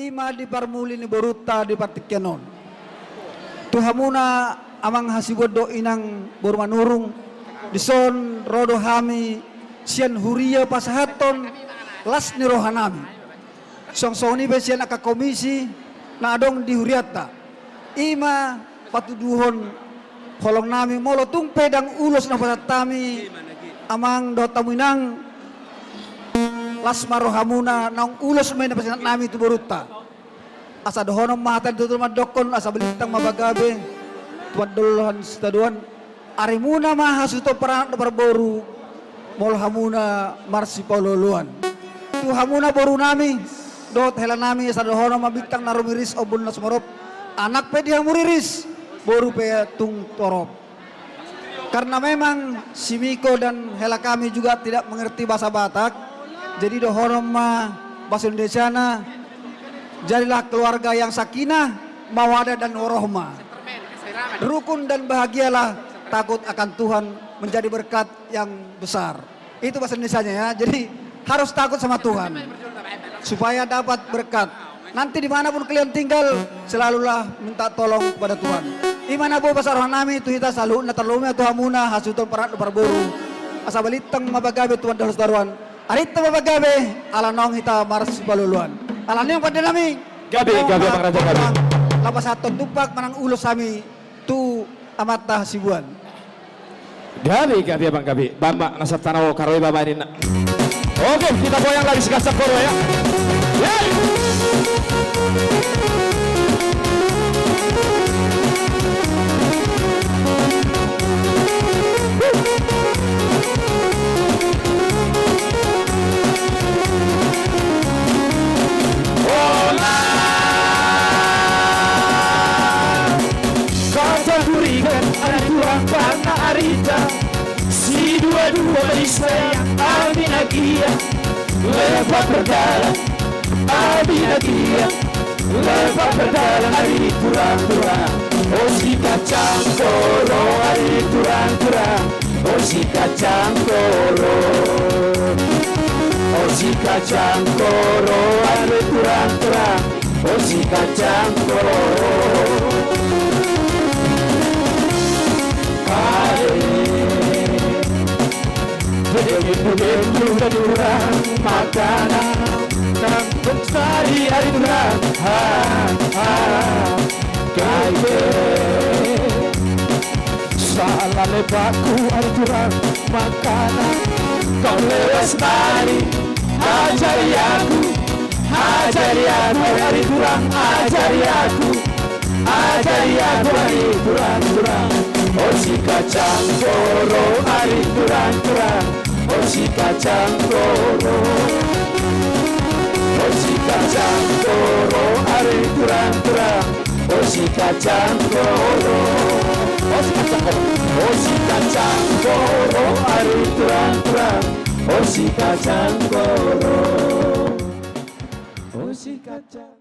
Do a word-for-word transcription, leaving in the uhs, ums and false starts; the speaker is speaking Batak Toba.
I ma di parmuli ni borunta di partingkian on. Tu hamuna amang hasibuan dohot inang boru Manurung, dison ro do hami sian huria pasahathon las ni rohanami. Suang songon i pe sian angka komisi na adong di hurianta. I ma patuduhon holongnami, molo tung pe ndang ulos na pasahat hami amang dohot hamu inang, las ma rohamuna, naung ulos ma i na pasahat nami tu borunta. Asa dohonon ma hata ni tutur mandokkon, asa balintang ma pagabe tu andolhon sitadoan. Arimuna ma hasuhuton paranak dohot parboru, molo hamuna marsipaolooloan. Tu hamuna borunami dohot helanami, asa dohonon ma bintang na rumiris ombun na sumorop, anak pe di hamu riris, boru pe tung torop. Karena memang si Miko dan hela kami juga tidak mengerti bahasa Batak, jadi dohonon ma bahasa Indonesiana, jadilah keluarga yang sakinah, mawadah dan warohmah. Rukun dan bahagialah, takut akan Tuhan, menjadi berkat yang besar. Itu bahasa Indonesianya ya. Jadi harus takut sama Tuhan supaya dapat berkat. Nanti dimanapun kalian tinggal, selalulah minta tolong kepada Tuhan. I ma na boi pasahat rohanami tu hita saluhutna, tarlumobi ma tu hamuna hasuhuton paranak dohot parboru. Asa balintang ma pagabe tu andolhon sitadoan. Arinta ma pagabe, ala naung hita marsipaolooloan. Alani i pandenami. Gabe, gabe, Amang Raja, gabe. Laho pasahathon tumpak manang ulos hami tu amanta hasibuan. Gabe, gabe, Amang, gabe. Bamba, na santabi, karoi bamba ninna. Oke, kita goyang lagi sekencang-kencangnya. Yeay. Hola. Kata hurigan ari turang panna arita, si dua-dua balisaya ami na gia, lepa berdalan ami na gia, lepa berdalan ari turang-turang. O si kacang koro ari turang-turang, o si kacang koro, o si kacang koro ari turang-turang. O si kacang koro. Ae. Begembu-gembu na turang makana, nang bonsari ari turang. Ha, ha. Kai pe. Sala lepakku ari turang makana, kau lepas nari, ajari aku, ajari aku ari turang, ajari aku, ajari aku ari turang-turang. O si kacang koro ari turang-turang, o si kacang koro, o si kacang koro ari turang-turang. O si kacang koro. O si kacang koro. O si kacang koro ari turang-turang. O si kacang koro. O si kacang.